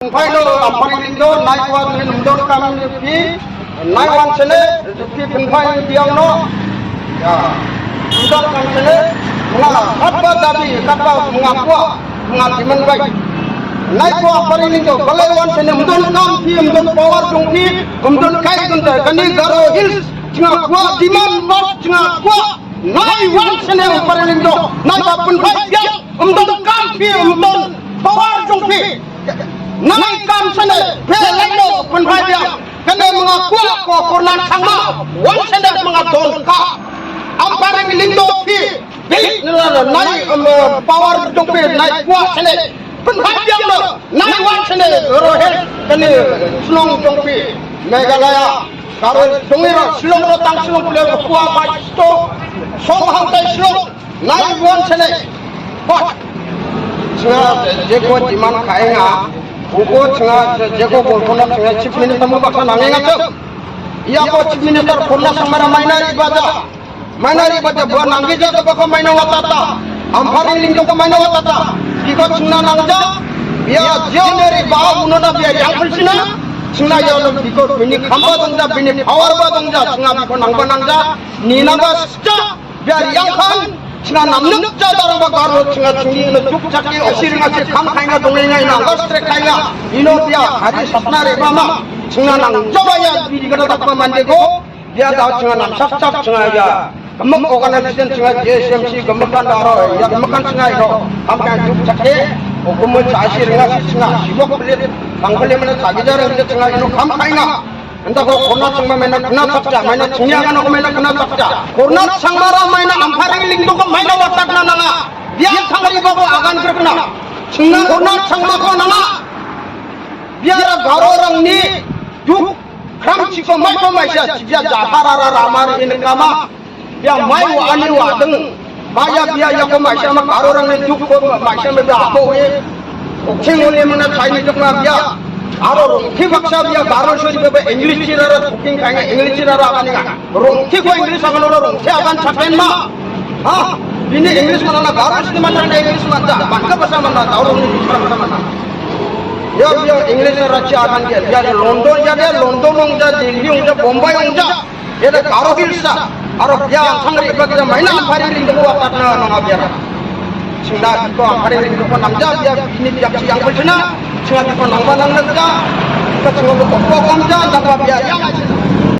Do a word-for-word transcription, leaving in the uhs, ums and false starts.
Pungphai lo, Ampharing Lingdo, nai kua tuni umdon kam ni pi, nai wan sene, pi pungphai ni biang no. Ya, umdon kam sene, manga, katba dabi, katba manga kua, manga diman bai. Nai kua Ampharing Lingdo, balai wan sene, umdon kam pi, umdon power jong pi, umdon kai dun da, kani Garo Hills, chinga kua, diman bas, chinga kua, nai wan sene, Ampharing Lingdo, nai ba pungphai biang, umdon kam pi, umdon power jong pi. Nai kam sene, phe laino, pungphai biang. Kane manga kua ko Kornat Sangma, wan sene manga don ka. Ampharing Lingdo pi, bi, nai, um, power jong pi, nai kua sene. Pungphai biang no, nai wan sene, Garo Hills, kane Shillong jong pi, Meghalaya. Garo Shillong ro, Shillong ro tang Shillong pule kua bai sto, song hang tai Shillong. Nai wan sene. Hot. Chinga jeko demand ka·enga. Uko chinga jeko golpona chinga Chief Minister mo baksa nangenga chem. Ia ko Chief Minister Kornat Sangmara maina ribaja. Maina ribaja bua nanggeja to bako maina watata. Ampharing Lingdo ko maina watata. Biko chingna nangja. Bia jeo neri ba uno na bia yang pulsina. Chingna ya lo biko bini khamba dongja, bini power ba dongja. Chinga biko nangba nangja. Nina ba scha. Bia riangkan, chinga namnuk jadarangba Garo chinga chingni ino juk chake, osi ringa che kam kainga dongenga ino anggar strek kainga, ino bia hari satna rebama, chinga nang jawaya bidi gada dakma mandego, bia da chinga namsak sak chinga ya, gemuk organization chinga J S M C gemuk kan daro, ya gemuk kan chinga ino, kam kainga juk chake, ogumo chasi ringa si chinga, sibok pelit, bangkele mana chagi jarang chinga ino kam kainga. Anda ko Kornat Sangma maina kena sakja, maina chingya kan ko maina kena sakja. Kornat Sangmara maina Ampharing Lingdo ko maina watakna nanga. Biang thangri babo agan krekna. Chingna Kornat Sangma ko nanga. Biara Garo rangni duk kram chiko mai ko maisa chibia jaharara ramar in kama. Bia mai wa ani wa deng. Baya bia ya ko maisa ma Garo rangni juk ko maisa ma bia ko we. Oking ole mana Chinese juk ma bia. Aro rongthi baksa bia Garo sori bia English chirara cooking kainga English chirara akan inga. Rongthi ko English akan ora rongthi akan chapen ma. Ha? Ini English mana na Garo sini mana na English mana. Bangka bahasa mana Garo ni bahasa mana. Ya bia English rachi akan dia. Ya London ya dia London ong ja Delhi ong ja Bombay ong ja. Ia da Garo Hills-a, aro bia sangri ba kita maina Ampharing Lingdo ko watatna nanga biara. Chingna ko Ampharing Lingdo ko namja bia ini bia si yang pulsina, chinga ko nangba nang nangja, ka chinga ko ko kamja, nangba bia yang.